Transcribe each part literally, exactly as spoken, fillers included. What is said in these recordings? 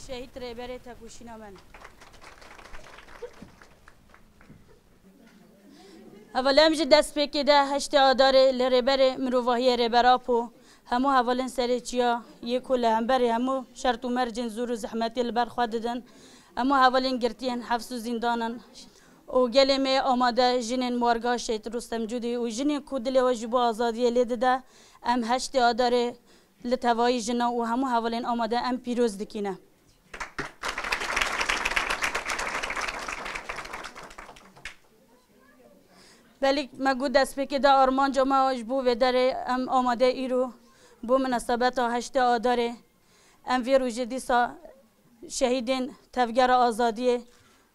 Şehîd Rêberê Tekoşîna me ne. Hevalên, em ji destpêkê de heştê Adarê li Rêberê Mirovahiyê Rêber Apo, hemû hevalên serê çiya yê ku li hemberî hemû şert û mercên zor û zehmetiyê li ber xwe didin, hemû hevalên girtiyên hefs û zîndan in û gelê me yê amade jinên warga Şehîd Rustem Cûdî û jinên ku dilê we ji bo azadiyê lê dide, em heştê Adarê li tevayî jinan û hemû hevalên amade em pîroz dikîne. Belê me got destpêkê de armanca me ji bo vê derê em amade îro bo minasebeta heştê Adarê. Em vê rojê dîsa şehîdên Tevgera Azadiyê,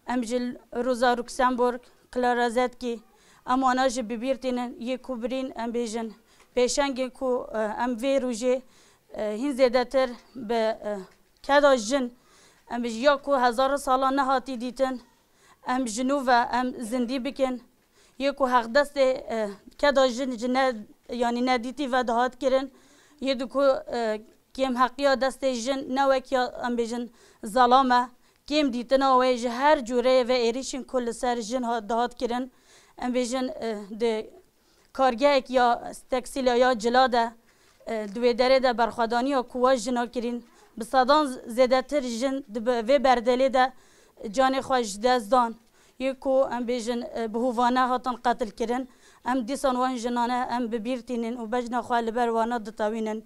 em ji Rosa Luxemburg, Clara Zetkin, em wana jî bi bîr tînin, yê ku birîn, em bêjin, pêşengên ku, e, em vê rojê, e, hîn zêdetir bi, e, keda jin, em bêjin, ya ku hezaran salan nehatî dîtin, em ji nû ve em zindî bikin. Yê ku heqdestê, e, keda jin ji ne, yanî nedîtî ve dihat kirin. Yê di ku, e, kêmheqiya destê jin ne wek ya, em bêjin, zelam e. Kêm dîtina wê ji her cûreyê ve êrîşên ku li ser jin hat, dihat kirin. Em bêjin, e, di kargehek ya tekstîl ya cila de, e, di wê derê de berxwedaniya ku wa jina kirîn, bi sedan zêdetir jin di bi-, vê berdelê de canê xwe ji dest dan. Yê ku em bêjin, e, bi hovane hatin qetil kirin. Em dîsan wan jinane em bi bîr tînin û bejna xwe li ber wana ditewînin.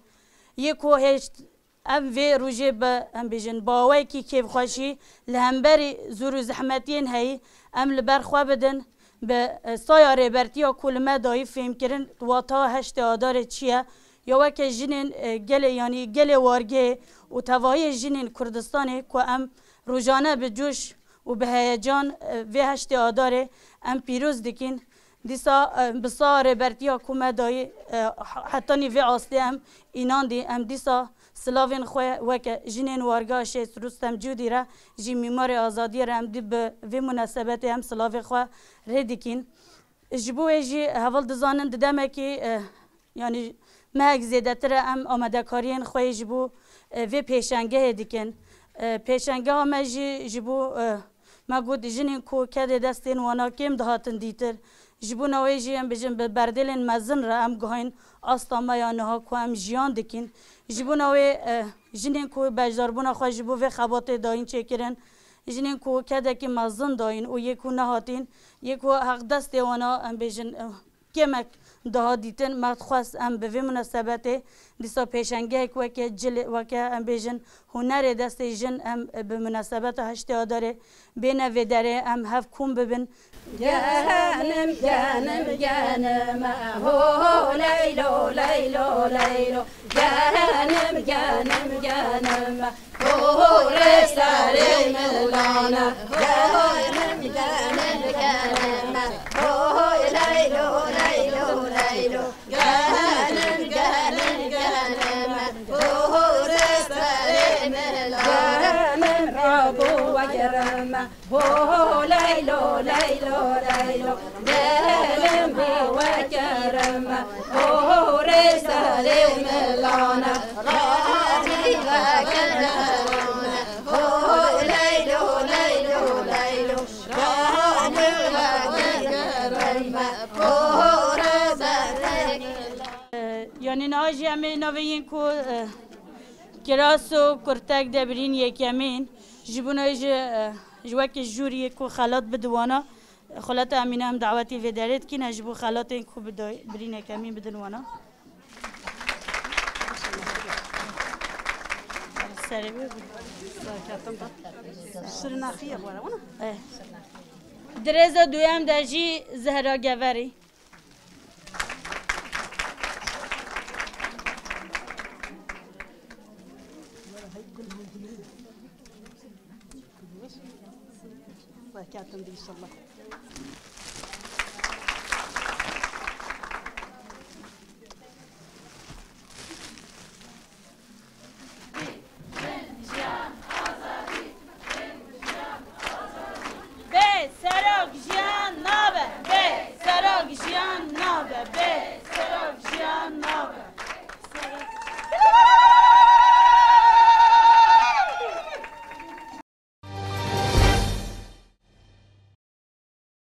Yê ku hêj-, em vê rojê bi, em bêjin, bi awayekî kêfxweşî li hemberî zor û zehmetiyên heyî em li ber xwe bidin, bi, e, saya rêbertiya ku li me dayî fêhm kirin, wata heştê Adarê çi ye? Ya weke jinên, e, gelê, yanî gelê wargê û tevahiyê jinên Kurdistanê ku em rojane bi coş û bi heyecan, e, vê heştê Adarê em pîroz dikin. Dîsa, e, bi saya rêbertiya ku me dayî, e, hetanî vê astê em înandî, em dîsa silavên xwe weke jinên warga Şehîd Rustem Cûdî re, jî mîmarê azadiyê re em dî bi vê munasebetê em silavê xwe rê dikîn. Ji bo wê jî heval dizanin di demekî, e, yanî mehek zêdetir e em amadekariyên xwe yê ji bo, e, vê pêşengehê dikin. E, pêşengeha me jî ji bo, e, me got jinên ku kedê destên wana kêm dihatin dîtir. Ji bona wê jî em bijin bi berdêlên mezin re em guhayîn asta me ya niha ku em jiyan dikin. Ji bona wê, e, jinên ku beşdarbûna xwe ji bo vê xebatê dayîn çêkirin, jinên ku kedekî mezin dayîn û yê ku nehatîn, yê ku heqdestê wana em bêjin, e, kêmek daha dîtin, me xwest em bi vê munasebetê dîsa pêşengehek weke cilê, weke em bêjin hunerê destê jin em bi munasebeta heştê Adarê bêne vê derê, em hev kom bibin. Genim, genim, genim, ho, leylo, leylo, leylo. Genim, genim, genim, ho, rê serê milana. Genim, genim, genim, ho, leylo, leylo, leylo. Genim, genim, genim, ho, rê serê milana. Genim, rabo, we gerim. Ho, leylo, leylo, leylo, genim bi we kerim. Ho, rê serê milana, rahî we kerim. Ho, leylo, leylo, leylo, rahî we kerim. Ho, rê serê milana. Yanî niha jî em ê navê yên ku, e, kiras û kurtek de birîn yekemîn, ji bona jî, e, ji wekî jûriyê ku xelat bidin wana, Xulata Emîne em dawetî vê derê dikin, ez ji bo xelatên ku bi day-, birîn yekemîn bidin wana. Serê wê bû. Şirinaxiye bu ara, wana? Eh. Di rêza duyem de jî Zehra Geverî. Serketin bî inşallah.